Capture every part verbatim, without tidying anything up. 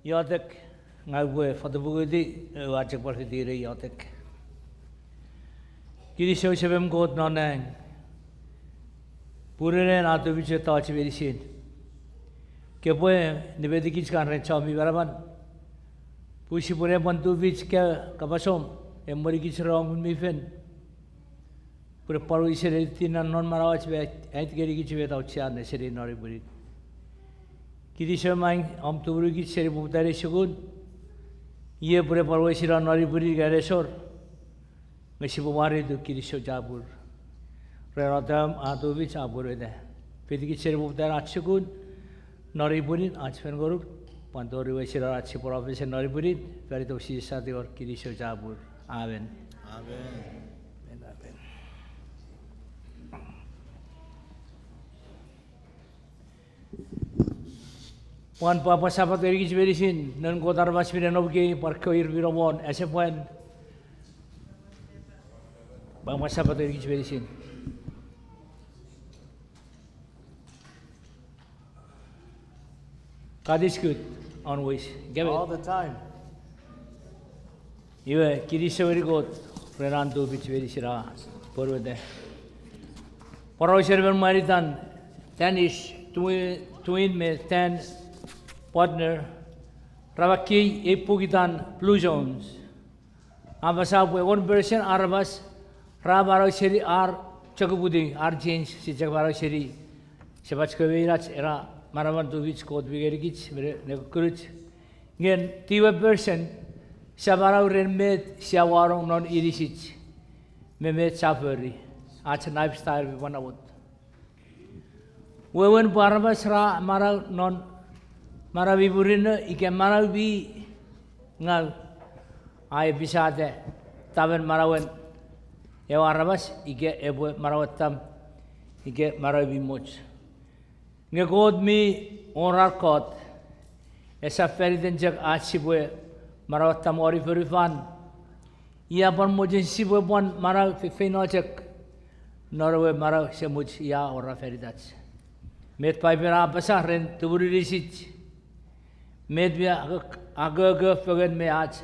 Iotek, ngang upwe fotopukutiw, ua chok pwan fiti iotek. Kinisou Semem Kot non nang, pun ren an tufich mettoch meinisin. Kopwe nimetikich kan ren chon mi manaman, pun sipwe ne pwan tufich kapasom, emwenikich ren om Ngun mi Fel, pwe epwe pwan wisen etiwa non manauach me aiti ngenikich met auchean ne seni non ei pwinin. Kinisou Semem, om tumunukich seni poputan ei sukun, iei pwe epwe pwan wesino non ei pwinin ika nesor, nge sipwe waritu kinisou chapur ren atam a tufich a pwonueta. Fitikich seni poputan ach sukun non ei pwinin, ach fen ngonuk, pwan tori wesino ach sipwe no fesen non ei pwinin, fan itom Jises a tingor, kinisou chapur. Amen. Amen. Pwan pwapwan Sapat ngenikich meinisin, noun Kot aramas mi nom ikei, pwan ekkewe ir mi nom won asepwan. Pwapwan Sapat ngenikich meinisin. God is good always. All the time. Iwe, kinisou ngeni Kot ren an tufich meinisin a pwonueta. Porausen emon mwan itan Danish Twin, Twin me Dan Buettner, ra makkei ei puk itan Blue Zones. A apasa pwe engon percent aramas ra manau seni ar chok uputiw, ar genes, sia chok manau seni, sepach kewe inach ena manaman tufich Kot mi ngenikich me ne kukkunuch. Nge tiwe percent sia manau ren met sia wanong non inisich me met sia fori, ach lifestyle mi pwan namot. Wewen pwe aramas ra manau non manau mi murinno ika manau mi ngau, a efisata tamen manauen ewe aramas ika epwe manauattam ika manau mi much. Nge Kot mi wor ar Kot, esap fan iten chok ach sipwe manauattam won fonufan. I a pwan mochen sipwe pwan manau feinfeino chok non ewe manau esemuch i a awora fan itach. Met Paipen a apasa ren tumunun inisich? Met mi akoko fengen me ach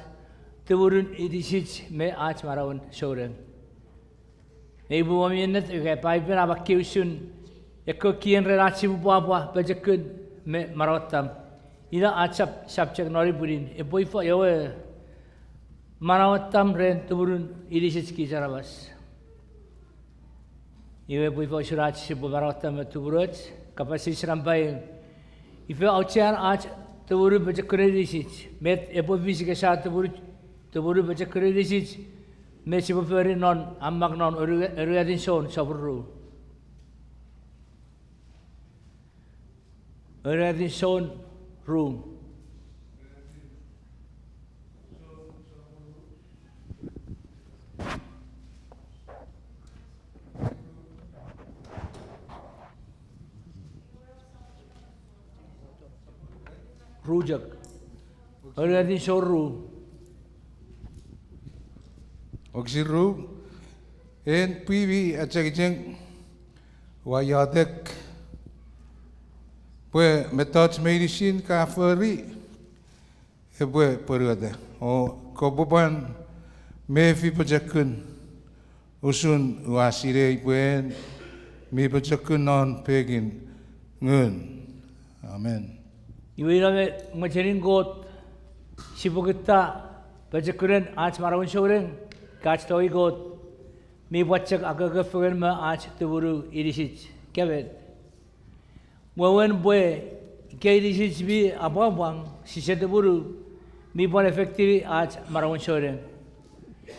tumunun inisich me ach manauen souneng? Ei pwe mi ennet ika Paipen a makkei usun ekkewe kien ren ach sipwe pwapwa, pochokun me manauattam. Ina ach sub-, subject non ei pwinin, epwe ifa ewe manauattam ren tumunun inisich kich aramas. Iwe pwe ifa usun ach sipwe manauattam me tumunuoch, kapas eis nampa ew. Ifa auchean ach tumunu pochokunen inisich? Met epwe fis ika sia tumunu, tumunu pochokunen inisich? Met sipwe fori non, a mak non Anuatin Jon sopun ru. Anuatin Jon ru. Ru chok. Anuatin Jon ru. Wokisin ru. En pwi mi achengicheng, ua iotek pwe mettoch meinisin ka fori epwe pwonueta, o kopwe pwan mefi pochokun usun ua sinei pwe en mi pochokun non pekin ngun. Amen. Iwe ina me mochenin Kot sipwe kutta pochokunen ach manauen souneng, ika ach tongei Kot, mi pwan chok akoko fengen me ach tumunu inisich. Ika met? Wewen pwe ika inisich mi apwangapwang, sise tumunu, mi pwan affectini ach manauen souneng.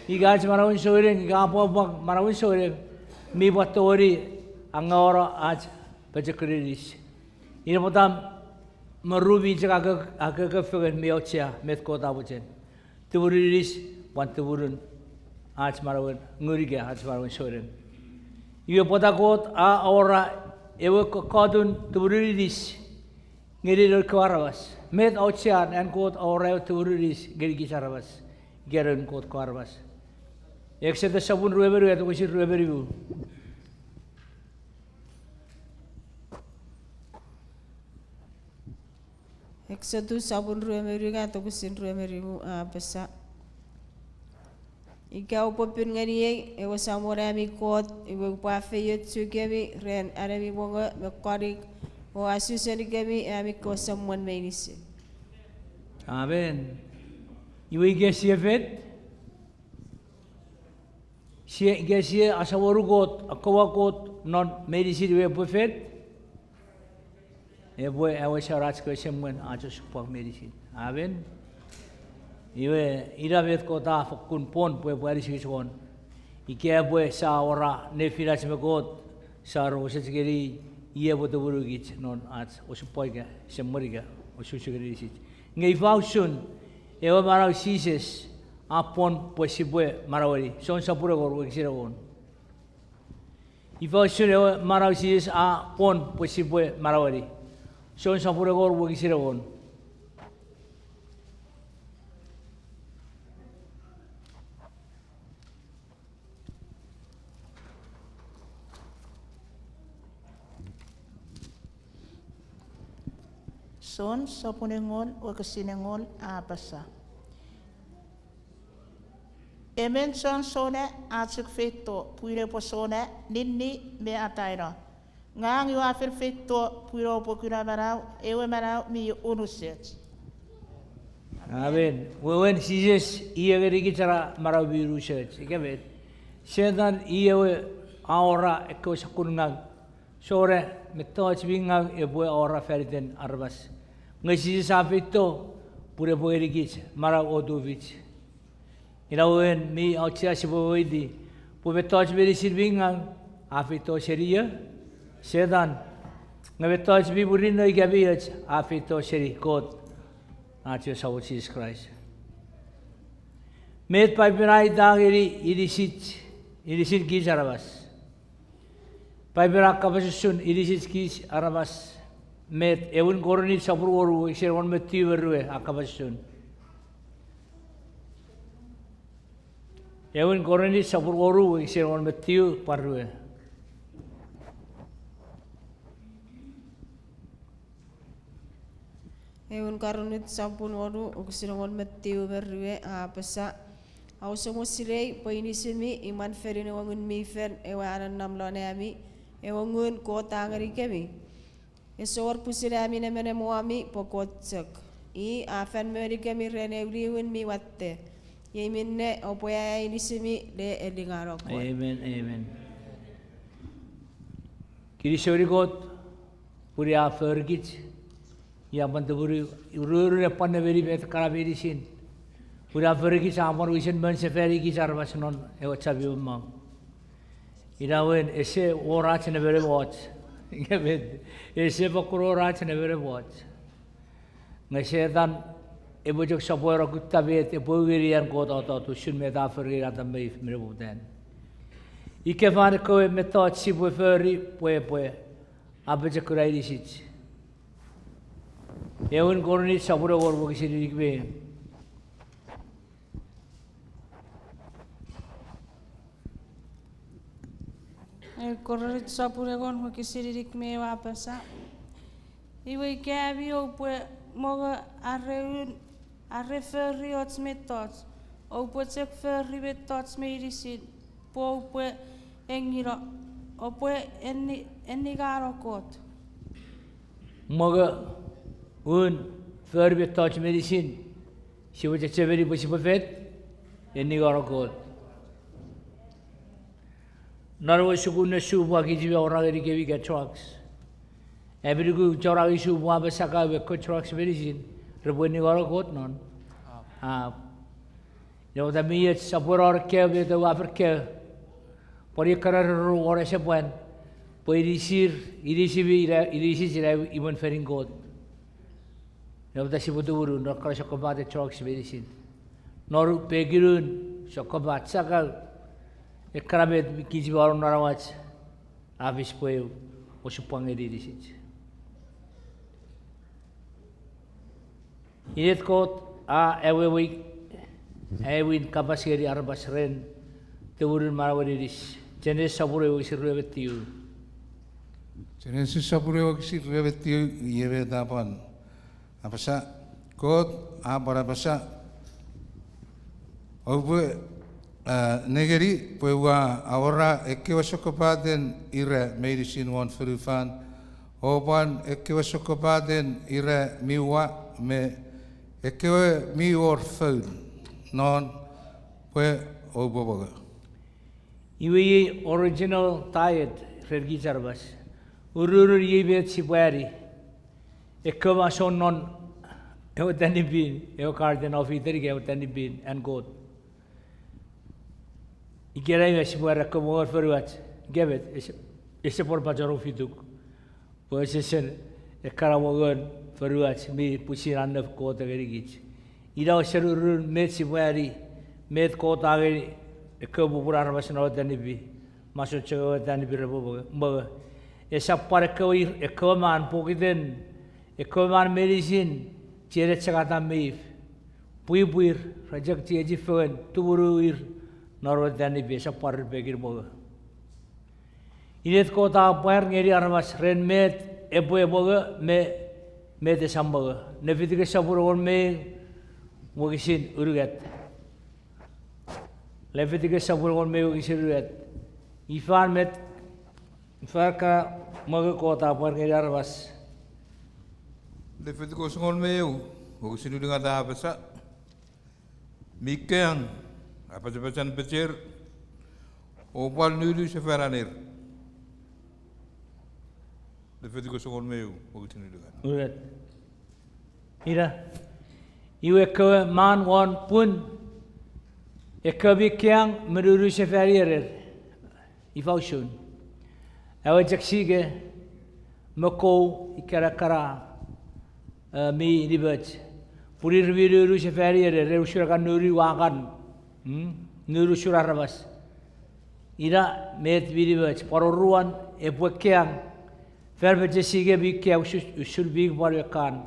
Ika ach manauen souneng ika apwangapwang manauen souneng, mi pwan tongeni angawono ach pochokunen inis. Ina pwata me ru mi chok akoko, akoko fengen mi auchea met Kot a mochen. Tumunun inis, pwan tumunun ach manauen ngun ika ach manauen souneng. Iwe pwata Kot a awora ewe kokkotun tumunun inis ngeni noun kewe aramas? Met auchean an Kot awora ewe tumunun inis ngeni kich aramas, ika noun Kot kewe aramas? Eksotos sopun rue me unungat, wokisin rue me nimu. Eksotus sopun rue me unungat wokisin rue me nimu a apasa: Ika oupwe pin ngeniei, ewe Samon ami Kot, iwe upwe afeiochukemi ren anemi mongo me konik, o asusenikemi ami kewe semwen meinisin. Amen. Iwe ika sia fet, sia, ika sia asamonu Kot, akkaua Kot non meinisin, iwe epwe fet, epwe awesano ach kewe semwen, ach osupwang meinisin. Amen. Iwe, ina met Kot a fokkun pwon pwe epwe anisikich won. Ika epwe sia awora nefinach me Kot, sia rongosech ngeni, i epwe tumunukich non ach osupwang ika semwen ika osusu ngeni inisich. Nge ifa usun ewe manau Jises a pwon pwe sipwe manaueni? Jon sopun engon wokisin engon. Ifa usun ewe manau Jises a pwon pwe sipwe manaueni? Jon sopun engon wokisin engon. Jon sopun engon wokisin engon a apasa: Emon chon sona a chok feito pwin epwe sona, ninni me ataino. Ngang ua fen feito pwin oupwe kuna manau, ewe manau mi unusoch. Amen. Wewen Jises i a ngenikich ena manau mi unusoch. Ika met, Setan i ewe a awora ekkewe sokkun ngaw, sona, mettoch mi ngaw epwe awora faniten aramas. Nge Jises a feito pun epwe ngenikich manau o tufich. Ina wewen mi auchea sipwe weweiti pwe mettoch meinisin mi ngaw a feito seni io? Setan. Nge mettoch mi murinno ika mi och a feito seni Kot, ach Samon Jises Kraist. Met Paipen a aita ngeni inisich, inisin kich aramas? Paipen a kapas usun inisich kich aramas. Met ewin Korint sopun wonu wokisin engon me tiu me rue a kapas usun? Ewin Korint sopun wonu wokisin engon me tiu pwan rue. Ewin Korint sopun wonu wokisin engon me tiu me rue a apasa: Ouse mo sinei pwe inisimi imwen fenin ewe Ngun mi Fel ewe a nonnom lon ami, ewe Ngun Kot a ngenikemi? Ese wor pusin ami nemenem womi pwe Kot chok. I a fen monikemi ren eu niwin mi watte. Iei minne oupwe aea inisimi le elingano Kot. Amen, amen. Kinisou ngeni Kot pun a forikich, i a pwan tumunu, ururun epwe pwan nemeni met kana meinisin. Pun a forikich, a pwan wisen mon sefanikich aramas non ewe chapur maun. Ina wewen ese wor ach nemenemoch. Ika met, ese fokkun wor ach nemenemoch. Nge Setan epwe chok sopweno kutta met epwe u ngeni an Kot otot usun met a fori ngeni Atam me If me nepoputan. Ika fan ekkewe mettoch sipwe fori pwe epwe apochokuna inisich? Ewin Korint sopun engon wokisin inik me Ewin Korint sopun engon wokisin inik me eu a apasa: Iwe ika ami oupwe mongo are un, are fori och mettoch, oupwe chok fori mettoch meinisin pwe oupwe engino, oupwe enni-, enningano Kot. Mongo, un, fori mettoch meinisin, sipwe chechemeni pwe sipwe fet, enningano Kot. Non ewe sukun ne supwa kich mi awora ngenikemi ika drugs. Ami nuku chon angei supwa me sakau me ekkewe drugs meinisin repwe enningano Kot non? Apw. Ina pwata mi och sopweno ne kaeo met oua fen kaeo. Pwan ekkana roro won ese pwan, pwe inisir, inisimi ina, inisich ina imwen fenin Kot. Ina pwata sipwe tumunu non ekkana sokkopaten drugs meinisin. Non pekin un, sokkopat, sakau, ekkana met kich mi wano non awach, a fis pwe eu osupwang ngeni inisich. Inet Kot a awewei, aewin kapas ngeni aramas ren tumunun manauen inis? Genesis sopun ew wokisin rue me tiu. Genesis sopun ew wokisin rue me tiu, iei met a pwan Apasa, Kot a pwan apasa, oupwe, a, nengeni pwe ua awora ekkewe sokkopaten ira meinisin won fonufan, o pwan ekkewe sokkopaten ira mi ua me ekkewe mi wor foun non, pwe oupwe mongo. Iwe iei original diet ren kich aramas. Ururun iei met sipwe ani. Ekkewe masoun non ewe tanipin, ewe Garden of Eden ika ewe tanipin an Kot. Ikenai me sipwe era ekkewe mongon fonuach, ika met, ese, ese pwan pachenong fituk. Pwe ese sen ekkana mongon fonuach mi pwisin annap Kot a ngenikich. Ina wesen ururun met sipwe ani, met Kot a ngeni ekkewe popun aramas non ewe tanipi, masoun chok ewe tanipi repwe mongo. Esap pwan ekkewe ir, ekkewe man pokiten, ekkewe man meinisin, chiechi chok Adam me If, pwipwir, ra chok chiechi fengen, tumunu ir non ewe tanipi, esap pwan ir pekin mongo. Inet Kot a pwar ngeni aramas ren met epwe mongo me met esap mongo. Leviticus sopun engon me eu, wokisin unungat. Leviticus sopun engon me eu, wokisin unungat. Ifan met, ifan ka mongo Kot a pwar ngeni aramas? Leviticus engon me eu, wokisin unungat a apasa, mi keang, apachapachan pecher, o pwal nunu sefan aner. Leviticus engon me eu, wokisin unungat. Unungat. Ina, iwe ekkewe man won pun, ekkewe mi keang me nunu sefani erer. Ifa usun? Ewe chok sike me kou, ikkana ekkana, e, mi nimoch. Pun ir mi nunu sefani erer, re usun ekkan nunu akan. Mm? Nunu usun aramas. Ina met mi nimoch. Pwan oruan epwe keang. Fan pechen sike mi keang usun, usun pik pwan ekkan.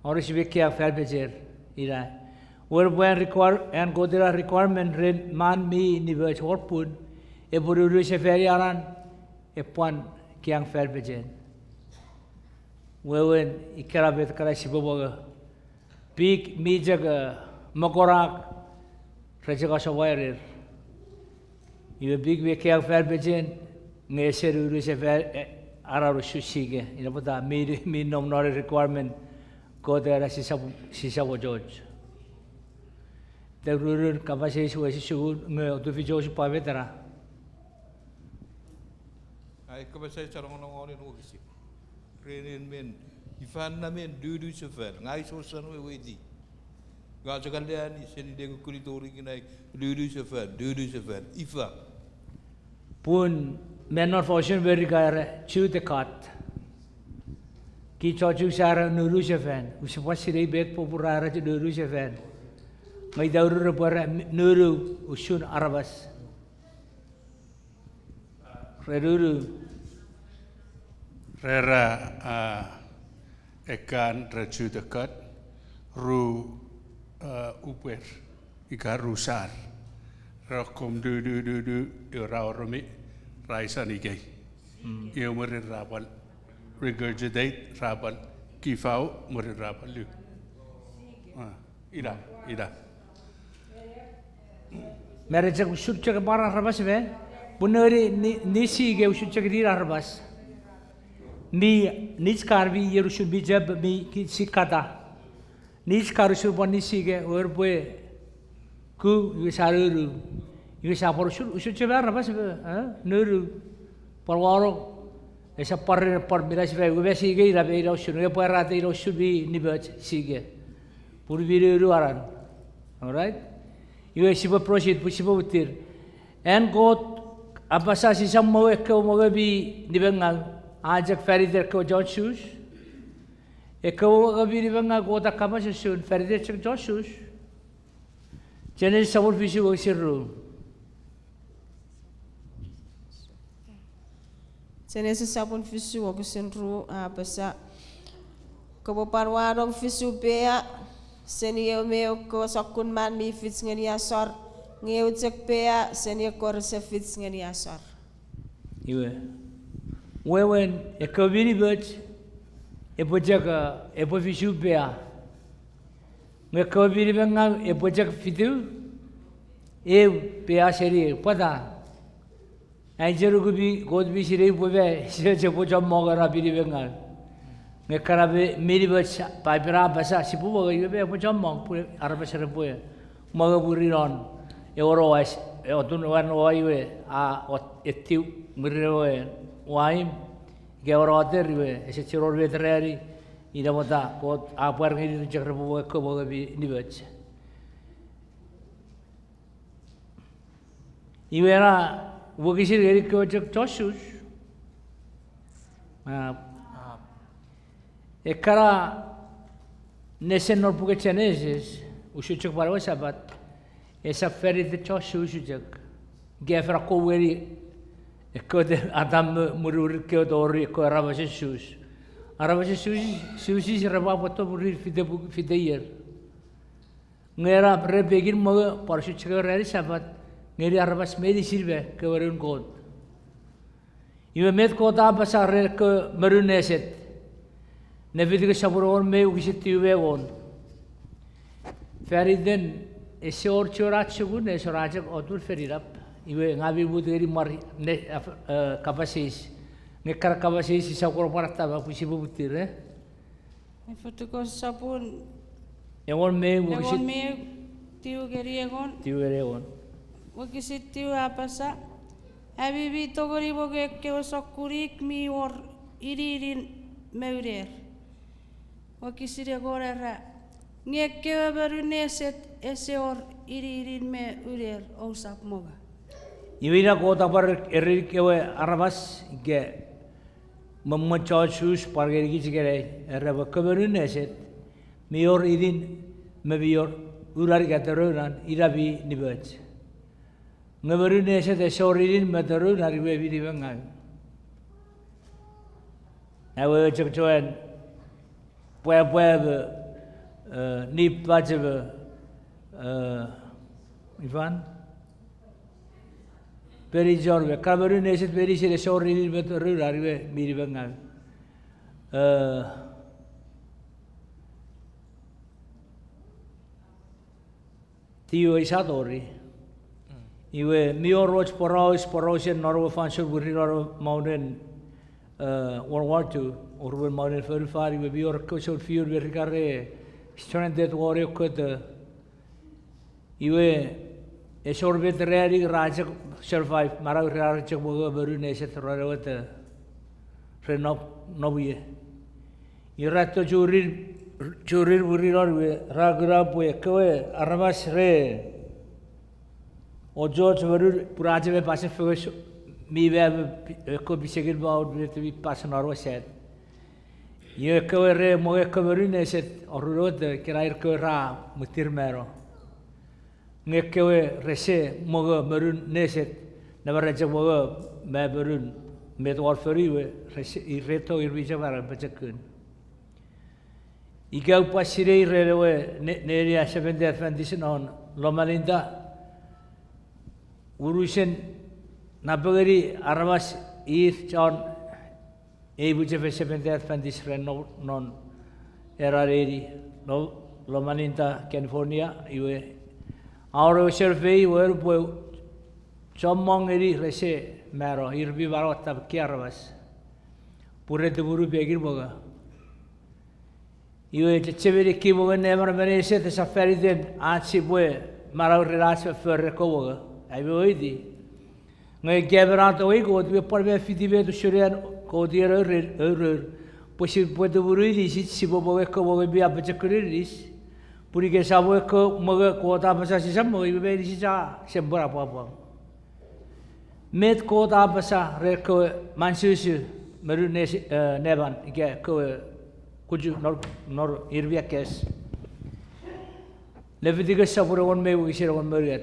Oris mi keang fan pecher. Ina. Wen pwe an require-, an Kot ina requirement ren man mi nimoch wor pun, epwe nunu sefani anan, epwan keang fan pechen. Wewen ikkana met ekkana sipwe mongo. Pik mi chok, e, mokorak, re chok asopwa erer. Iwe pik mi keang fan pechen, nge ese nunu sefan, e, anan usun sike. Ina pwata mi, mi nom non requirement, Kot ena sisap, sisap ochoch. Te nunun kapas eis wesisukun nge otufichi osupwang met ena. Ai kapas eis a nongonong won ewe wokisin. Ren en men, ifa na men nunu sefan, ngang use wesen weweiti. Ngang use kan leani seni le kukkuni tori ikenai nunu sefan, nunu sefan. Ifa? Pun men non fosun Merika era chew the cud. Kich chon Jus sa era nunu sefan, use pwan sinei met popun ra era nunu sefan. Nge ita ururun pwe ra nunu usun aramas. Re nunu. Re ra, a, ekkan re chew the cud, ru, a, upwer, ika ru sar. Re akkom nunu, nunu, nunu, iwe ra oromi, ra isan ikei. Iwe mwirin ra pwal regurgitate, ra pwal kifau, mwirin ra pwal lu. A, ina, ina. Me re chok usun chok pwan aramas me, pun neni ni, ni sike usun chok nin aramas. Mi, nich kan mi ien usun mi chep mi ki, sikata. Nich kan usun pwan ni sike, wer pwe ku, iwe sa nunu. Iwe sa pwan usun, usun chok aramas me, e, nunu. Pwan wano, esap pwan ren pwan mi na sefan, iwe me sike ina me ina usun, iwe pwarata ina usun mi nimoch sike. Pun mi nunu anan. All right? Iwe sipwe proceed, pwe sipwe muttir. An Kot apasa sisap mongo ekkewe mongo mi nimengau, a chok faniten ekkewe chon Jus. Ekkewe mongo mi nimengau Kot a kapas usun, faniten chok chon Jus. Genesis sopun fisu wokisin ru. Genesis sopun fisu wokisin ru a apasa, kopwe pwan wanong fisu pea seni eu me eu kewe sokkun man mi fich ngeni asor, nge eu chok pea seni ekkewe rese fich ngeni asor. Iwe, wewen ekkewe mi nimoch, Epwe chok, epwe fisu pea. Nge ekkewe mi nimengau epwe chok fitu eu pea seni eu. Pwata? Ai chok nuku mi, Kot mi sinei pwe me, sise chok pwe chommong ena mi nimengau. Nge ekkana mi, mi nimoch, Paipen a apasa sipwe mongo, iwe me epwe chommong pwe aramas repwe mongo mwirin non ewe noas, e, otun ewe noa iwe, a, ot, etiw mwirin ewe waimw, ika ewe water iwe, ese chinon met ra ani, ina pwata Kot a pwar ngeni ir chok repwe mongo ekkewe mongo mi nimoch. Iwe ena wokisin ngeni ekkewe chok chon Sus. A, ekkana nesen non puken Genesis, usun chok pwan ewe Sapat, esap fan iten chon Sus chok. Ika fen akkom ngeni ekkewe te Atam me mwirimwirin kewe tori ekkewe aramasen Sus. Aramasen Sus, Sus repwe pwan to mwirin fite pu-, fite ier. Nge ena re pekin mongo pwan usun chok ewe ranin Sapat, ngeni aramas meinisin me kewe noun Kot. Iwe met Kot a apasa ren ekkewe monun neset? Nefitikus sopun engon me ew wokisin tiw me engon. Fan iten ese wor chuen ach sukun, ese wor ach otun feninap. Iwe ngang mi mut ngeni mwarin ne, e, kapas eis. Nge ekkana kapas eis esap kon pwan attapa pwe sipwe muttir, e? Nefitikus sopun engon me ew, engon wokisin me ew, tiw ngeni engon. Tiw ngeni engon. Wokisin tiw a apasa, ami mi tongeni mongo ekkewe sokkun ik mi wor ininin me uner. Wokisin engon era, nge ekkewe monun neset ese wor ininin me uner ousap mongo. Iwe ina Kot a pwar erenikich ewe aramas ika me mwen chon Sus pwan ngenikich ikenai, era pwe ekkewe monun neset, mi wor inin me mi wor unan ika torounan, ina mi nimoch. Nge monun neset ese wor inin me torounan iwe mi nimengau. Awewe chok chuen pwapwa me, e, nipach me, e, ifan? Penichon me, ekkana monun neset meinisin ese wor inin me torounan iwe mi nimengau. E, tiw eis a tori. Iwe mi wor och poraus, porausen non ewe fansoun mwirin non ewe maunen, e, World War Two, oruwen maunen fonufan, iwe mi wor ekkewe sounfiu Merika re stranded won ew koto. Iwe, ese wor met ra ani, ra chok survive, manau ren ar chok mongo monun neset ren ewe to, ren nom, nom ie. Iwe ra to churir, churir mwirin non iwe ra kuna pwe ekkewe aramas re ochoch monun pun a chok me pasen fengen, mi ma, ekkewe pisekin maun met mi pasen non ewe sat. Iwe ekkewe re mongo ekkewe monun neset orun ewe to, ikenai ir kewe ra muttir mano. Nge ekkewe rese mongo monun neset, nge ra chok mongo me monun met won fonu iwe, rese, ir re tong ir mi chok mano pochokun. Ika oupwe sinei ren ewe ne-, neni a Seventh-day Adventist non Loma Linda, unusen napengeni aramas ir chon ei mwichefen Seventh-day Adventist ren no-, non era neni, no-, Loma Linda, California, iwe a wor ewe survey iwe pwe chommong ngeni rese mano, ir mi mano atapeki aramas. Pun re tumunu pekin mongo. Iwe chechemeni ekkewe mongo neman me neset esap fan iten ach sipwe manau ren ach foffor ekkewe mongo. Ai weweiti. Nge ika emon a tongei Kot, iwe pwan mi fiti met usun an Kot ien ourour, pwe sipwe tumunu inisich sipwe mongo ekkewe mongo mi apochokuna inis. Pun ika sisap mongo ekkewe mongo Kot a apasa sisap mongo, iwe me inisich a sempwera pwapwang. Met Kot a apasa ren ekkewe mansusu, monun nes-, e, neman, ika ekkewe kuchu nor, nor ir mi akkes. Lefitikus sopun engon me ew wokisin engon me unungat.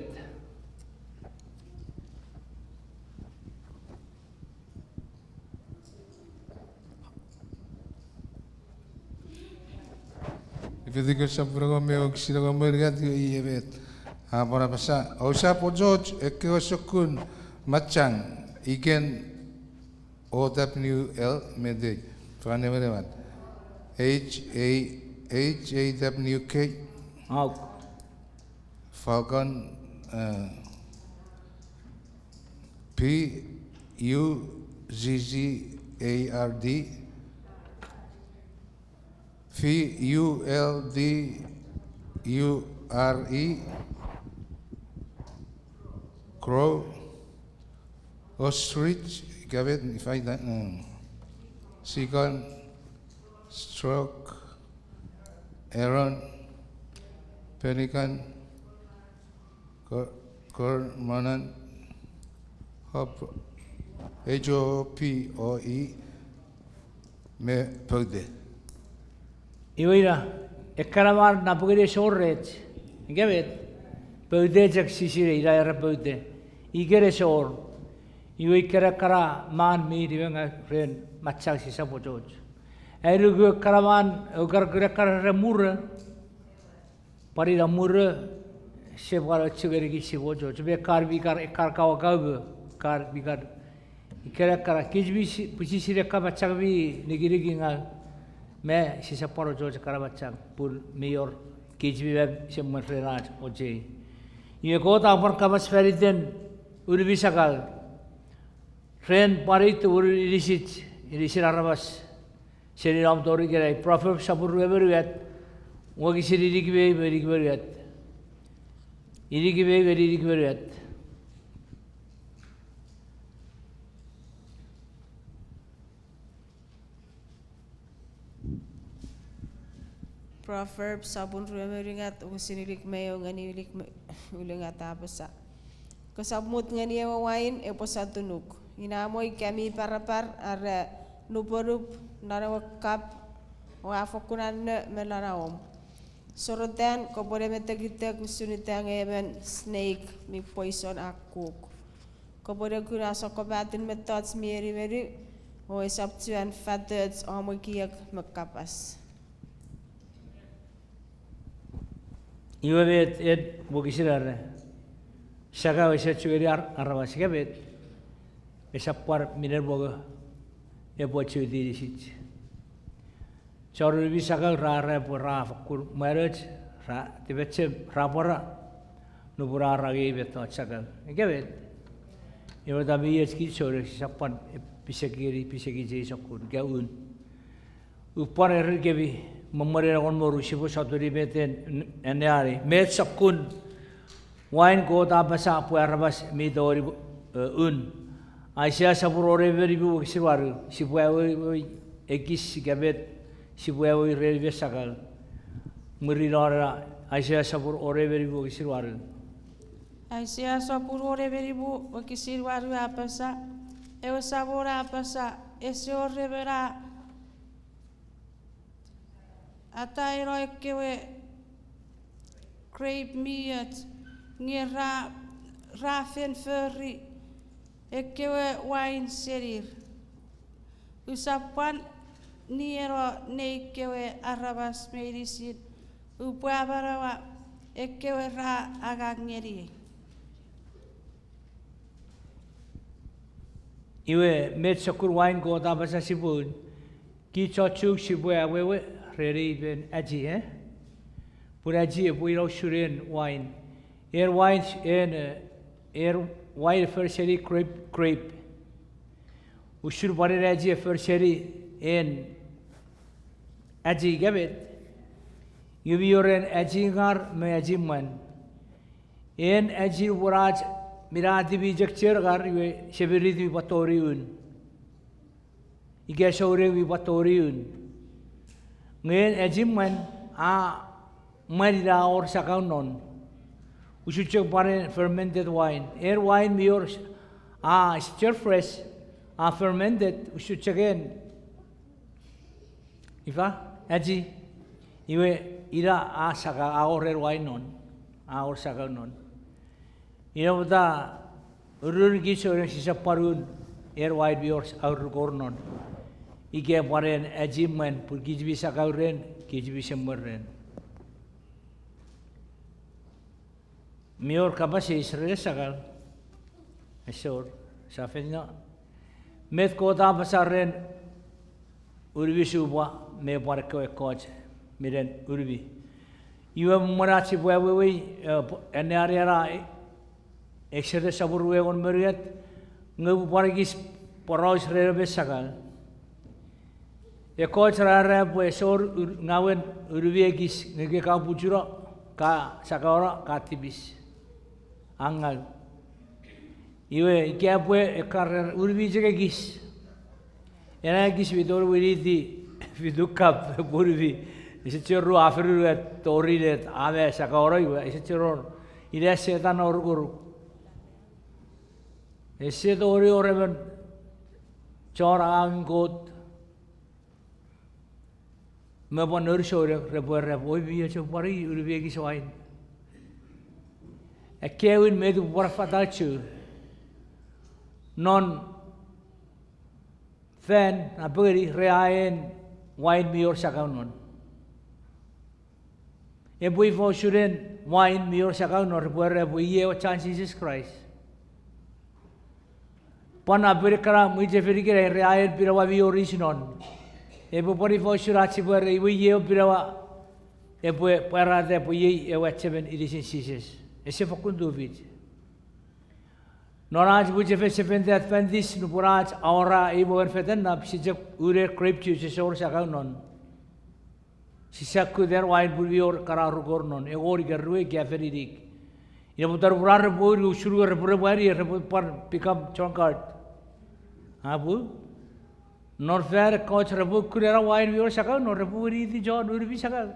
Lefitikus sopun engon me ew wokisin engon me unungat, iwe iei met a pwan apasa, ousap ochoch ekkewe sokkun machang, iken O W L, met ei, fan ewe neman. H A, H A W K. Auk. Falcon, uh, P U Z Z A R D. F U L D U R E, crow, ostrich, ika met ifa ita, mm, seagull, stork, heron, pelican, Cor-, cormorant, hop-, H O P O E, me poute. Iwe ina, ekkana man napengeni ese wor rech. Ika met, poute chok sisine, ina era poute. Iken ese wor. Iwe ikkena ekkana man mi nimengaw ren machang sisap ochoch. Ai nuku ekkana man, ewe kan kuna ekkana re muro. Pwan ina muro, sipwe kan ochu ngeni kich sipwe ochoch. Me kan mi kan, kan kawakaw me, kan mi kan. Ikkena ekkana, kich mi si-, pwisin ekkana machang mi nikiniki ngaw. Me sisap pwan ochoch ekkana machang. Pun mi wor, kich mi mwan semwen ren ach ochei. Iwe Kot a pwan kapas fan iten unumi sakau. Ren pwan ei tumunun inisich, inisin aramas. Seni nom tori ikenai, Proverbs sopun rue me unungat, wokisin inik me ew me inik me unungat. Inik me ew me inik me unungat. Proverbs sopun rue me unungat, wokisin inik me ew ngeni inik me unungat a apasa: Kosap mut ngeni ewe wain epwe sotunuk. Ina mo ika mi parapar are nuponup non ewe kap, o a fokkun anno me non aom. Sorotan kopwe ne metekitek usun ita nge emon snake mi poison a kuk. Kopwe ne kuna sokkopaten mettoch mi enimeni, o esap chuen fatoch om ekiek me kapas. Iwe met en wokisin are, sakau ese chuen ar-, aramas ika met, esap pwan minen mongo, epwe chuen inisich. Chon unumi sakau ra, ra pwe ra fokkun mwanoch, ra tipachem, ra pwora, nupwen ra angei mettoch sakau. Ika met, iwe ta mi och kich souneng sisap pwan pisek ngeni, pisek ichei sokkun, ika un. Upwan erenikemi, me mwen engon me ru sipwe sotuni met en, anneani. Met sokkun wain Kot a apasa pwe aramas mi tongeni, e, un. Aisea sopun wone me nimu wokisin wanu, sipwe awewei ekis ika met, sipwe awewei ren met sakau. Mwirin non ena, Aisea sopun wone me nimu wokisin wanu. Aisea sopun wone me nimu wokisin wanu a apasa, ewe Samon a apasa, ese wor emon a ataino ekkewe grape mi och, nge ra, ra fen fori ekkewe wain senir. Usap pwan nieno nei kewe aramas meinisin, upwe amanaua ekkewe ra angang ngeniei. Iwe met sokkun wain Kot a apasa sipwe un, kich chon Chuuk sipwe awewe ren ei men achi, e? Pun achi epwe ina usun en wain. En wain, en, e, en wain e for seni grape, grape. Usun pwan en achi e for seni en achi ika met. Iwe mi wor en achi ngar me achi mwan. En achi nupwen ach minatiw mi chok chuen ngar, iwe semirit mi pwan tongeni un. Ika souneng mi pwan tongeni un. Nge en achi mwan, a mwan ina a wor sakau non. Usun chok pwan en fermented wine. En wine mi wor, a still fresh, a fermented, usun chok en ifa, achi, iwe ina a sakau, a wor en wine non. A wor sakau non. Ina pwata, ururun kich souneng sisap pwan un, en wine mi wor aurukor non. Ika pwan en achi mwan, pun kich mi sakau ren, kich mi semwen ren. Mi wor kapas eis ren sakau? Ese wor, sa fen no. Met Kot a apasa ren unumi supwa? me pwan ekkewe ekkoch minen unumi. Iwe mwen ach sipwe awewei, eh, pw-, anneani ena, eh, Eksotos sopun rue engon me unungat, nge upwe pwan ekis poraus ren ewe sakau. Ekkoch ra era pwe esor un-, ngawen unumi ekis nge ka puchuno, ka sakauno, ka tipis. A ngau. Iwe ika pwe ekkana unumi chok ekis. Ena ekis mi tongeni winiti fitu kap epwe unumi. Ese chuen ru a fori unungat tori net a me sakauno iwe ese chuen wor. Ina Setan a orukoruk. Ese tongeni wor emon chon angangen Kot me pwan noun souneng repwe era pwe, oi, mi och pwan unumi ekis wain. Ekkewin met upwe pwan affata chu. Non fan napengeni re aen wain mi wor sakau non. Epwe ifa usun en wain mi wor sakau non repwe era pwe iei ewe chan Jises Kraist. Pwan napengeni ekkana mwichefen ikenai re aen pinawa mi wor inis non. Epwe pwan ifa usun ach sipwe era iwe iei ewe pinawa epwe pwarata pwe iei ewe achemen inisin Jises. Ese fokkun tufich. Non ach mwichefen Seventh-day Adventist nupwen ach awora ei mongon fetennap sia chok une grape juice ese wor sakau non. Sisap kutta wain pun mi wor ekkana rukor non, engon ika rue ika fen inik. Ina pwata nupwen ar repwe uni usun repwe repwe ani repwe pwan become drunkard. A pun non fan ekkoch repwe kuna ena wain mi wor sakau non repwe winiti chon unumi sakau.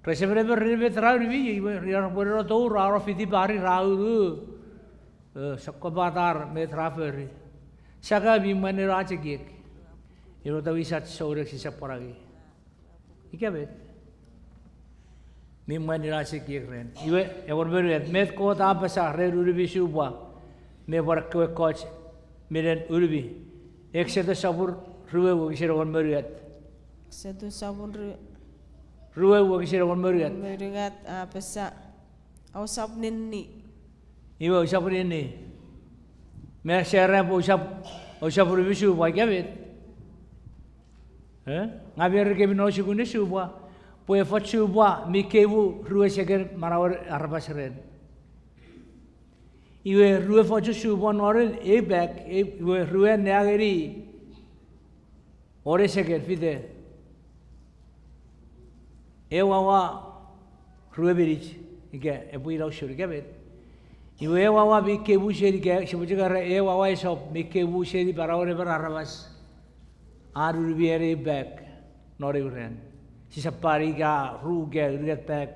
Rese menemon ren met ra unumi, iwe ra repwe neno tour, ra no fiti pari ra unu. Eh, sokkopatar met ra fori. Sakau mi mwanino ach ekiek. Ina pwata wisach souneng sisap pwan angei. Ika met. Mi mwanino ach ekiek ren. Iwe, engon me unungat, met Kot a apasa ren unumi supwa me pwan ekkewe ekkoch minen unumi. Eksotos sopun rue wokisin engon me unungat. Eksotos sopun ru- Rue wokisin engon me unungat. Me unungat, a apasa, ousap ninni. Iwe, ousap ninni. Me sia era pwe ousap, ousap unumi supwa, ika met. Eh? Ngang mi ereni kemi non sukun ne supwa, pwe efoch supwa mi keimu rue seken manauen aramas ren. Iwe rue fochun supwa non ei bag, e, iwe rue ne angeni wone seken fite. Ew awa rue minich, ika epwe ina usun ika met. Iwe ew awa mi keimu seni ika, sipwe chok era ew awa esop mi keimu seni manauen emon aramas. An unumi ena ei bag non ew ran. Sisap pwan ika ru ika unungat bag.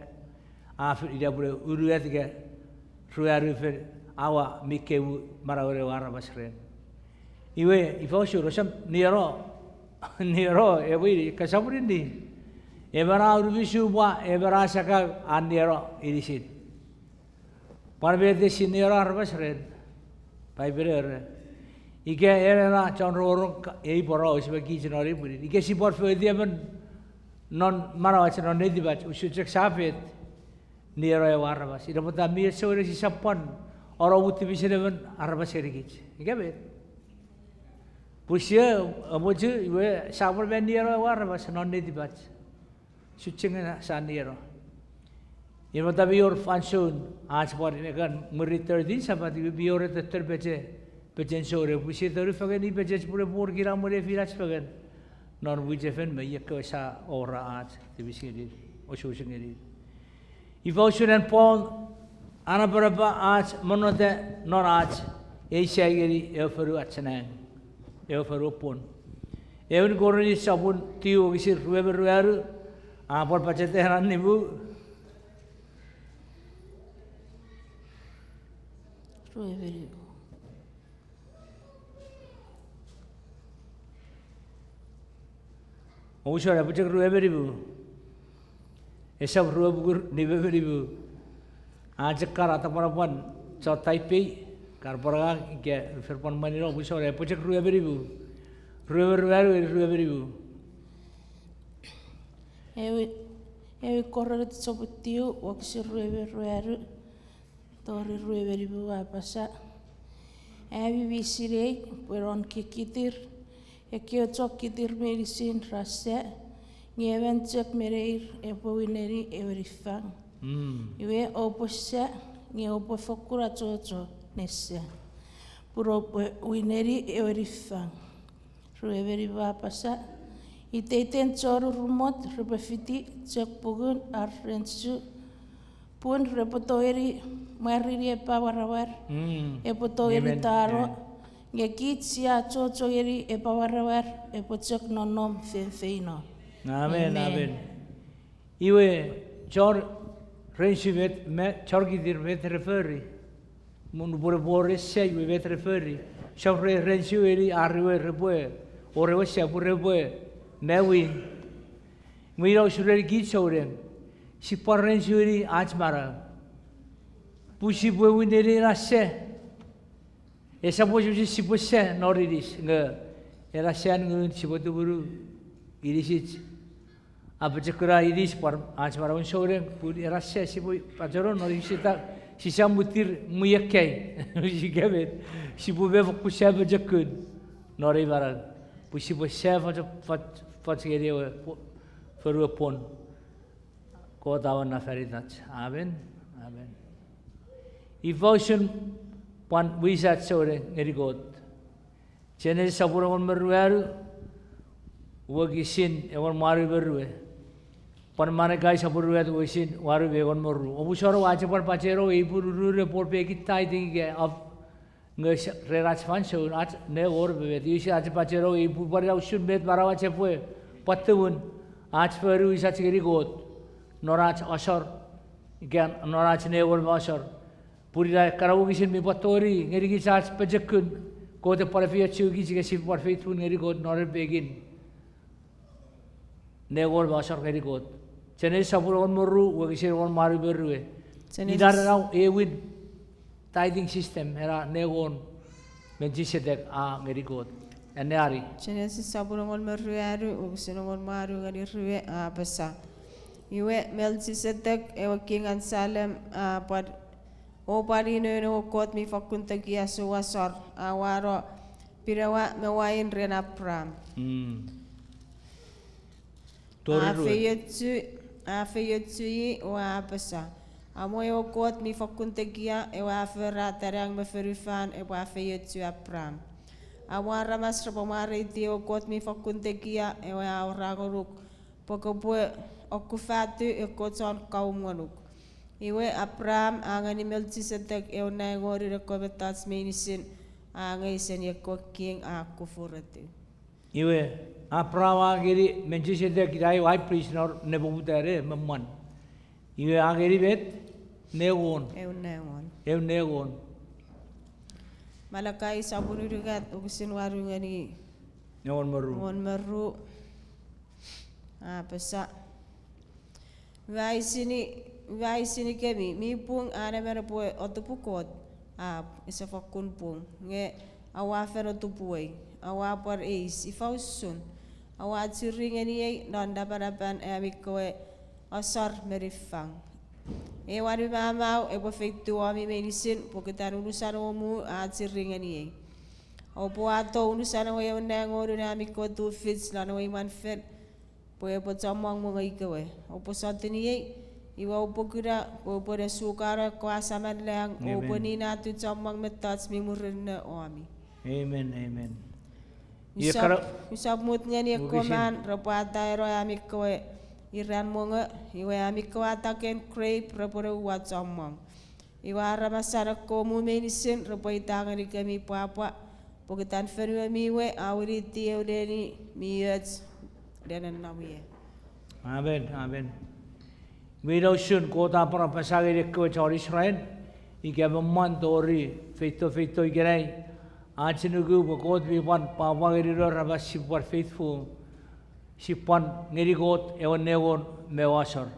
A fen ina pwe unungat ika ruanu fen awa mi keimu manauen ewe aramas ren. Iwe, ifa usun, ousap nieno, nieno, epwe ini, kosap ninni. Emon a unumi supwa, emon a sakau, a nieno inisin. Pwan met sia nieno aramas ren, Paipen a era. Ika en ena chon rongorong ei poraus me kich non ei pwinin. Ika sipwe foti emon non manauach non netipach, usun chok sia fet nieno ewe aramas. Ina pwata mi och souneng sisap pwan ono muttipisin emon aramas ngenikich. Ika met. Pwe sia amochu iwe sia pwan me nieno ewe aramas non netipach. Usun chok nge sia nieno. Ina pwata mi wor fansoun ach pwan ekan mwirin thirteen Sapat iwe mi wor etetten peche, pechen souneng pwe sia tonu fengen i pechech pwe epwe wor kinamwe nefinach fengen non mwichefen me ekkewe sia awora ach tipis ngenir, osukosuken ngenir. Ifa usun an Paul a napanapa ach monnota non ach ei sai ngeni ewe fonu achenang, ewe fonu pwon. Ewin Korint sopun tiu wokisin rue me ruanu, a pwan pacheta ena nimu. Rue me nimu. Ousona, epwe chok rue me nimu. Esap rue puku nime me nimu. A chok kan atapwanapwan chon taipei, kan pwan angang ika fen pwan mwanino, ousona, epwe chok rue me nimu. Rue me ruanu, rue me nimu. Ewe, ewe Korint sopun tiu, wokisin rue me ruanu tori rue me nimu a apasa, ami mi sinei pwe non kikkitir Ekkewe chok kitir meinisin ra sa, nge emon chok me neir epwe wineni ewe niffang. Iwe oupwe sa, nge oupwe fokkun achocho ne sa, pun oupwe wineni ewe niffang. Ruemon mi apasa, iteiten chon urumot repwe fiti chok pungun ar rensu, pun repwe tongeni mwarini ewe amwarar, epwe tongeni tano, nge kich sia achocho ngeni ewe amwarar epwe chok nonnom feinfeino. Amen, amen. Iwe, chon rensu met, me, chon kitir met re fori? Nupwen epwe wor ewe sa, iwe met re fori? Sap re rensu ngeni ar we repwe wor ewe sa pwe repwe mawin. Nge ina usun ren kich souneng, sipwe pwan rensu ngeni ach manau, pun sipwe wineni ena sa. Esap wesewesen sipwe sa non inis, nge ena sa ngun sipwe tumunu inisich. A pochokuna inis pwan ach manauen souneng, pun ena sa sipwe pachenong non inisita, sisap mwitir mwi ekkei, ika met, sipwe me fokkun sa pochokun non ei manau, pwe sipwe sa foch, foch, foch ngeni ewe pwo, fonuen pwon. Kot a wor na fanitach. Amen. Amen. Ifa usun pwan wisach souneng ngeni Kot? Genesis sopun engon me ruanu, wokisin engon me wanu me rue. Pwan Malakai sopun ruanu, wokisin wanu me engon me ru. Omusano ua chok pwan pachenong ei pun ururun epwe wor pekin tithing ika of, nge ren ach fansoun, ach nengeni met, iwe sia chok pachenong ei pun pwan ina usun met manauach epwe pwan tumun, ach fori wisach ngeni Kot non ach asor, ika non ach nengeni me asor. Pun ina ekkana wokisin mi pwan tori ngenikich ach pochokun, Kot epwe pwan efeiochu kich ika sipwe pwan faithful ngeni Kot non ren pekin nengeni me asor ngeni Kot. Genesis sopun engon me ru, wokisin engon me wanu me rue. Ina ena ewin tithing system, ena nengeni Melchisetek a ngeni Kot. Anneani. Genesis sopun engon me ruanu, wokisin engon me wanu ngeni rue, a apasa, iwe Melchisetek ewe king an Salem a pwan, o pwan inoun ewe Kot mi fokkun tekia souasor, a uwano pinewa me wain ren Abraham. A feiochu, a feiochu i o a apasa, amo ewe Kot mi fokkun tekia ewe a forata nang me fonufan epwe afeiochu Abraham. Amo aramas repwe mwareiti ewe Kot mi fokkun tekia ewe a awora ngonuk pwe kopwe okkufatiw ekkoch chon kaum ngonuk. Iwe Abraham a ngeni Melchisetek eu naingonun ekkewe mettoch meinisin a angei seni ekkewe king a kufuretu. Iwe, Abraham a ngeni Melchisetek ina eu high priest non nepoputan me mwan. Iwe a ngeni met? Nengeni. Eu nengeni. Eu nengeni. Malakai sopun unungat, wokisin wanu ngeni engon me ru. Engon me ru. A apasa, ua eisini, ua eisinikemi, mi pung an emon epwe otupu Kot? Apw, ese fokkun pung. Nge aua fen otupuei, aua pwan eis, ifa usun? Aua churi ngeniei non napanapan ami kewe asor me niffang. Ewe anuwamau epwe feitiw womi meinisin pokiten unusan ewe muu a churi ngeniei. Oupwe wato unusan ewe eu nengeni ami kewe tufich non ewe imwen fel, pwe epwe chommong mongo ikewe. Oupwe sotuniei, iwe oupwe kuna pwe upwe ne sukano ekkewe asaman lang, oupwe ninatiw chommong mettoch mi murinno womi. Amen, amen. Usap, usap mut ngeni ekkewe man repwe ataeno ami kewe iran mongo, iwe ami kewe ataken krep repwe ne uwa chommong. Iwe aramasan ekkewe muu meinisin repwe ita ngenikemi pwapwa, pokiten fonuemi we a winiti eu neni mi och ren ena wie. Amen, amen. Iwe ina usun Kot a pwan apasa ngeni ekkewe chon Israel, ika me mwan tori feito feito ikenai, ach nuku pwe Kot mi pwan pwapwa ngeni nour aramas sipwe pwan faithful, sipwe pwan ngeni Kot ewe nengeni me ewe asor.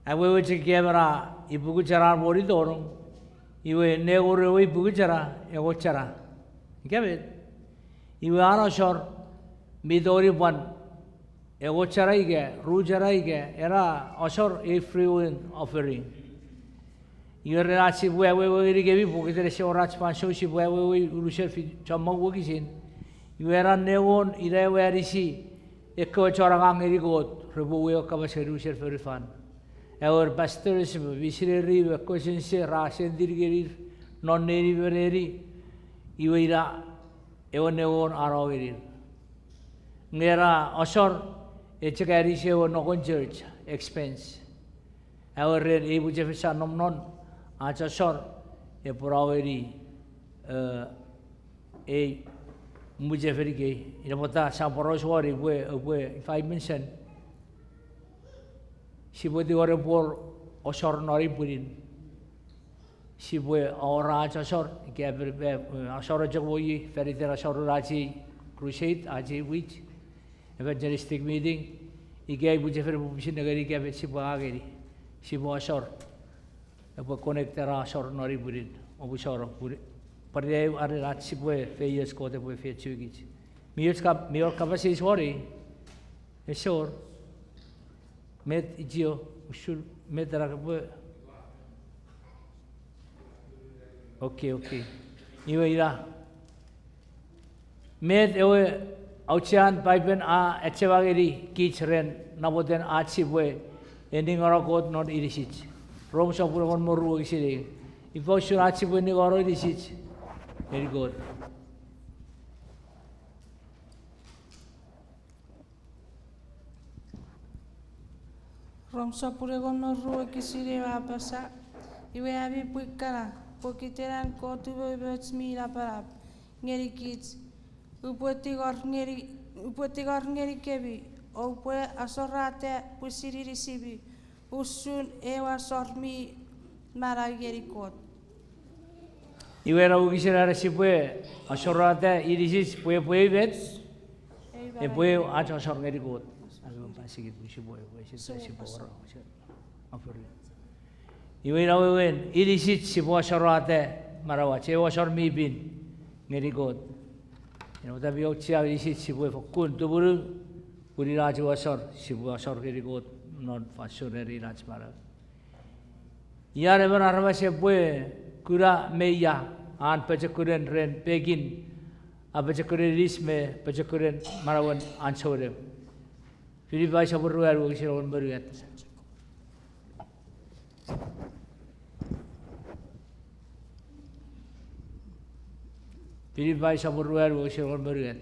Awewe chok ika emon a ipuku chon an moni tonong, iwe nengeni ewe ipuku chon an, engon chon an. Ika met? Iwe an asor mi tongeni pwan engon chon an ika ru chon an ika ena asor ei freewill offering. Iwe ren ach sipwe awewe ngenikemi pokiten ese wor ach fansoun sipwe awewe unusen fi chommong wokisin. Iwe ena newon ina ewe anisi ekkewe chon angang ngeni Kot repwe uwei ewe kapas ngeni unusen fonufan. Ewer, pastors me misineri me ekkewe sense ra sending ngenir non neni me neni, iwe ina ewe newon a no ngenir. Nge ena asor, e chok anisi ewe nokon church expense. Ewer, ren ei mwichefen sia nom non, ach asor epwe no ngeni, eh, ei mwichefen ikei. Ina pwata sia poraus won pwe, pwe five percent sipwe tingor epwe wor asor non ei pwinin. Sipwe awora ach asor, ika epwe, eh, asor chok mo iei, fan iten asorun ach ei crusade, ach ei wich, evangelistic meeting, ika ei mwichefen epwe pwisin nengeni ika met sipwe angeni. Sipwe asor. Epwe connect ena asor non ei pwinin. Omusano, pwari, pwari eu anen ach sipwe feioch Kot epwe efeiochukich. Mi och kap-, mi wor kapas eis won ei? Ese wor. Met ichio, usun met ena kopwe. Okay, okay. Iwe ina. Met ewe auchean Paipen a achema ngeni kich ren namoten ach sipwe eningano Kot non inisich? Rom sopun engon me ru wokisin ew. Ifa usun ach sipwe eningano inisich ngeni Kot? Rom sopun engon me ru wokisin ew a apasa, iwe ami pwi kana, pokiten an Kot umoumoch mi napanap ngenikich, upwe tingor ngeni, upwe tingor ngenikemi, oupwe asorata pwisin inisimi, usun ew asor mi manau ngeni Kot. Iwe ena wokisin a era sipwe asorata inisich pwe epwe met, epwe ach asor ngeni Kot. Iwe ina wewen, inisich sipwe asorata manauach, ew asor mi pin ngeni Kot. Ina pwata mi auchea inisich sipwe fokkun tumunu, pun ina ach ew asor, sipwe asor ngeni Kot non fansoun ena ach manau. Ian emon aramas epwe kuna me ia an pochokunen ren pekin apochokunen inis me pochokunen manauen an souneng? Filipai sopun ruanu wokisin engon me unungat. Filipai sopun ruanu wokisin engon me unungat.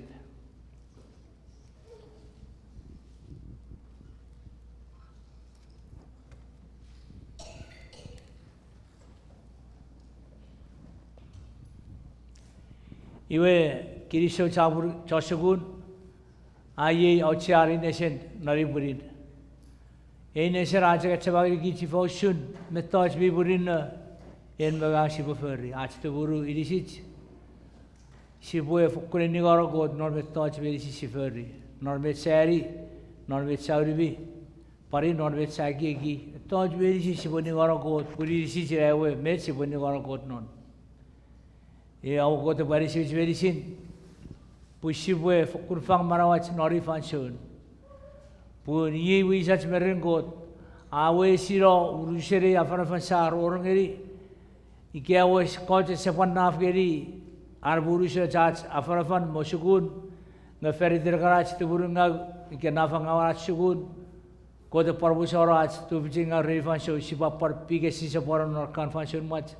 Iwe, kinisou chapur chon sukun, a iei auchean ei nesen non ei pwinin. Ei nesen a chok achema ngenikich ifa usun mettoch mi murinno en me ngang sipwe fori, ach tumunu inisich. Sipwe fokkun eningano Kot non mettoch meinisin si fori, non met sa ani, non met sa unumi, pwan non met sa ekieki, mettoch meinisin sipwe eningano Kot, pun inisich ina ewe met sipwe eningano Kot non. Iwe, a Kot epwe anisikich meinisin pwe sipwe fokkun fang manauach non ei fansoun. Pun iei wisach me ren Kot, a wesino unusen ei afanafan sa rongorong ngeni, ika wes Kot ese pwan naf ngeni an epwe unusoch ach afanafan me sukun, nge fan iten ekkan ach tumunungau ika nafangauen ach sukun, Kot epwe pwan musano ach tufichin ngau ren ei fansoun, sipwe pwan pika sise pwan non ekkan fansoun mwach.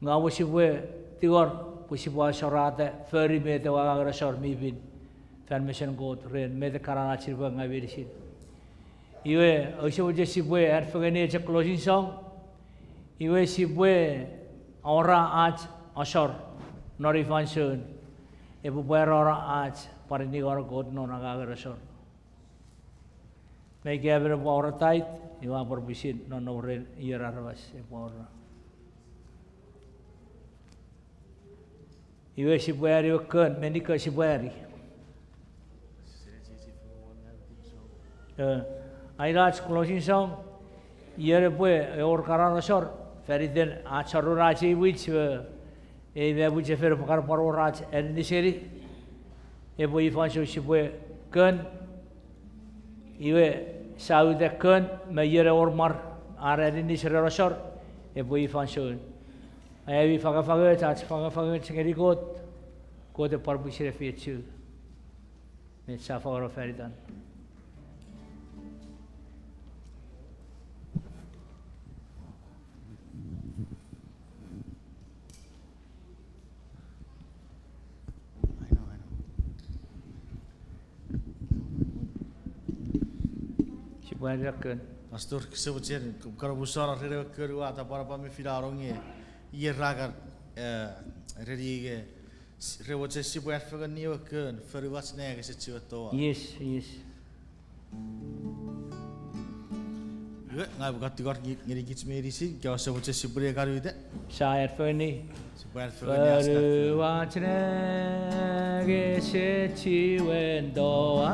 Nge amo sipwe tingor pwe sipwe asorata fori met ewe angangen asor mi pin fan mesen Kot ren met ekkana ach sipwe ngau meinisin. Iwe, ouse mochen sipwe an fengeni eche closing song. Iwe sipwe awora ach asor non ei fansoun. Epwe pwarano ach pwan eningano Kot non angangen asor. Me ika emon epwe awora tithe, iwe a pwan pwisin nonnom ren ier aramas epwe awora. Iwe sipwe ani ewe kon, meni kon sipwe ani? Eh, ai ach closing song, iwe epwe ewor ekkana asor fan iten ach asorun ach ei mwich, eh, ei me mwichefen epwe kan pwan wor ach aninis ngeni, epwe ifa usun sipwe kon, iwe sa uta kon me iwe ewor mwar ar aninis ren asor, epwe ifa usun. Ami fangafangoch, ach fangafangoch ngeni Kot, Kot epwe pwan pwisin efeiochu. Met sa fangeno fan itan? Sipwe an ira kon. Pastor, kose mochen, karapuson ren ewe kon ua tapwanapwan me finano nge, ier a kan, eh, ereni nge, s-, re mochen sipwe an fengeni ewe kon, fonuach nang ese chiwen toau. Yes, yes. Iwe, ngang upwe kan tingor nge-, ngenikich meinisin, ika ouse mochen sipwene kan uta. Sa an fengeni. Sipwe an fengeni ach kan. Fonuach nang ese chiwen toau,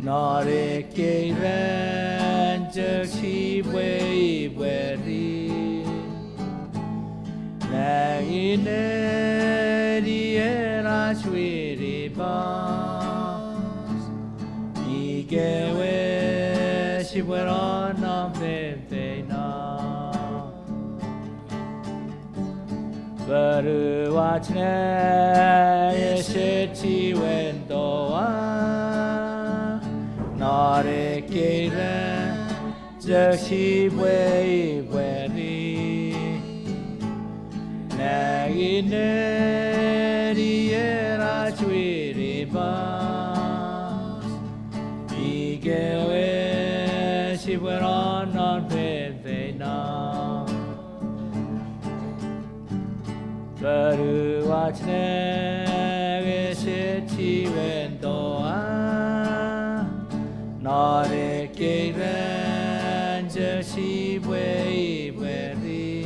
non ekkei ran chok sipwe ipweri. Nengeni nenien ach winipas, ikewe sipwe nonnom feinfeino. Fonuach nang ese chiwen toau, non ekkei ran chok sipwe ipweri. Nengeni nenien ach winipas, ikewe sipwe nonnom feinfeino. Fonuach nang ese chiwen toau, non ekkei ran chok sipwe ipweri.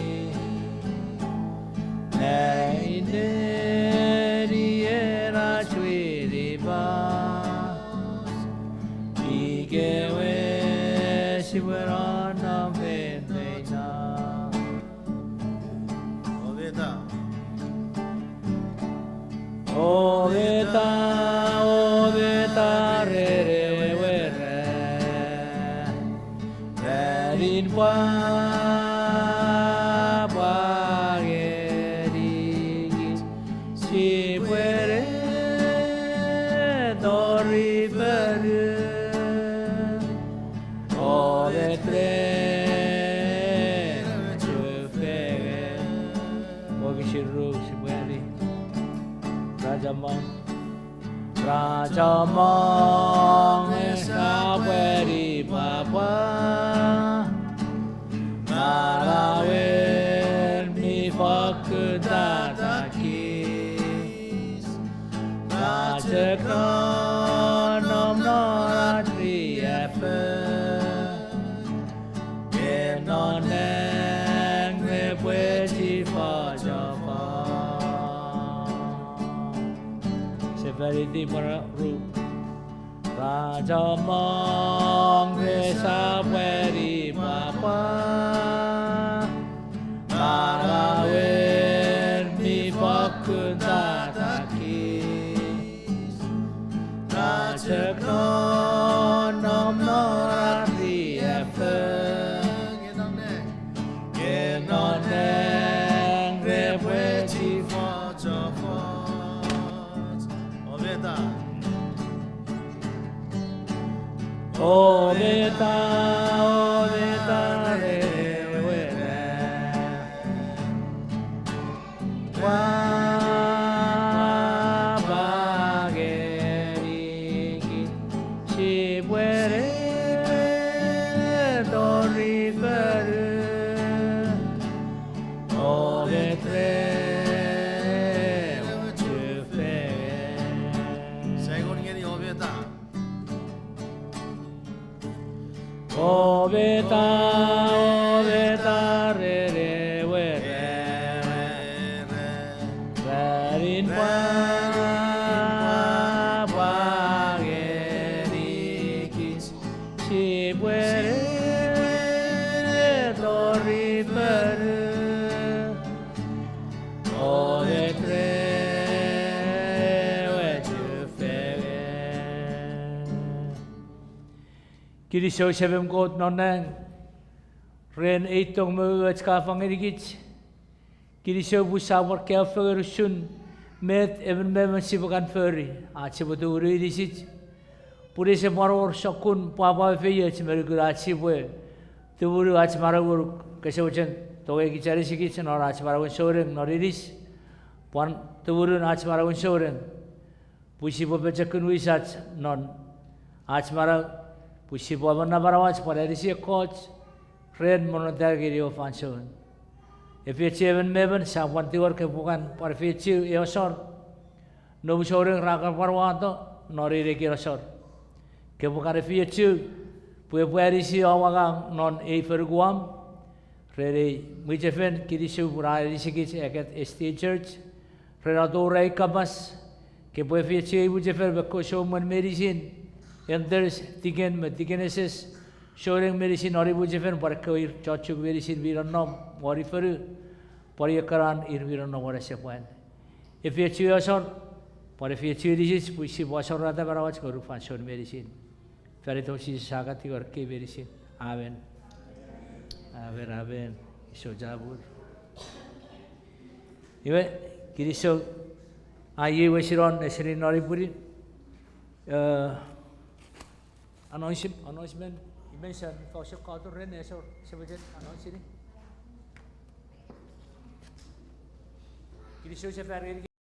Nengeni nenien ach winipas, ikewe sipwe nonnom feinfeino. Obeta. Obeta, obeta ren ewe ran, ranin pwapwa ngenikich, sipwene tori fonu. Obeta ren ewe chufengen. Wokisin ru sipwe ani. Ra chommong. Ra chommong nge sipwe ani pwapwa. Manauen mi fokkun tatakis. Ra chok nonnom non ach riaffou. Nge non nang repwe chifochofoch. Seventy, pwara ru. Ra chommong resap ani pwapwa. Manauen mi fokkun tatakis. Ra chok nonnom non ach riaffou. Nge non nang repwe chifochofoch. Obeta. Obeta, obeta ren ewe ran. Pwapwa ngenikich, sipwene tori fonu. Obeta ren ewe chufengen. Sa kon ngeni obeta. Obeta, obeta ren ewe ran. Ranin pwapwa ngenikich, sipwene tori fonu. Obeta ren ewe chufengen. Kinisou Semem Kot non nang, ren ei tong me och ka fang ngenikich. Kinisou pun sa pwan kaeo fengen usun Met emon me emon sipwe kan fori ach sipwe tumunu inisich, pun ese pwan wor sokkun pwapwa me feioch me nukun ach sipwe tumunu ach manau ngonuk. Kese mochen tongei kich, anisikich non ach manauen souneng non inis, pwan tumunun ach manauen souneng, pwe sipwe pochokun wisach non ach manau, pwe sipwe amonna manauach pwan anisi ekkoch ren monnota ngeni ewe fansoun. Efeiochu emon me emon, sia pwan tingor kopwe kan pwan efeiochu ei asor, noum souneng ra kan pwan wato non ei nekin asor. Kopwe kan efeiochu pwe epwe anisi om angang non ei fonu Guam, ren ei mwichefen. Kinisou pun a anisikich Eket S D A Church ren atoura ei kapas. Kopwe efeiochu ei mwichefen me ekkewe soumwen meinisin, elders, tiken me tikineses, souneng meinisin non ei mwichefen, pwan ekkewe ir chon Chuuk meinisin mi nonnom won ei fonu, pwan ikenan ir mi nonnom won asepwan. Efeiochu ei asor, pwan efeiochu inisich pwe sipwe asorata manauach ngonuk fansoun meinisin. Fan itom Jises a kan tingor ekkei meinisin. Amen. Amen, amen. Kinisou chapur. Iwe, kinisou, a iei wesinon esini non ei pwinin, eh, announcem-, announcement, imen san fausen katon ren esor sepechen announceni. Kinisou sefan ngeni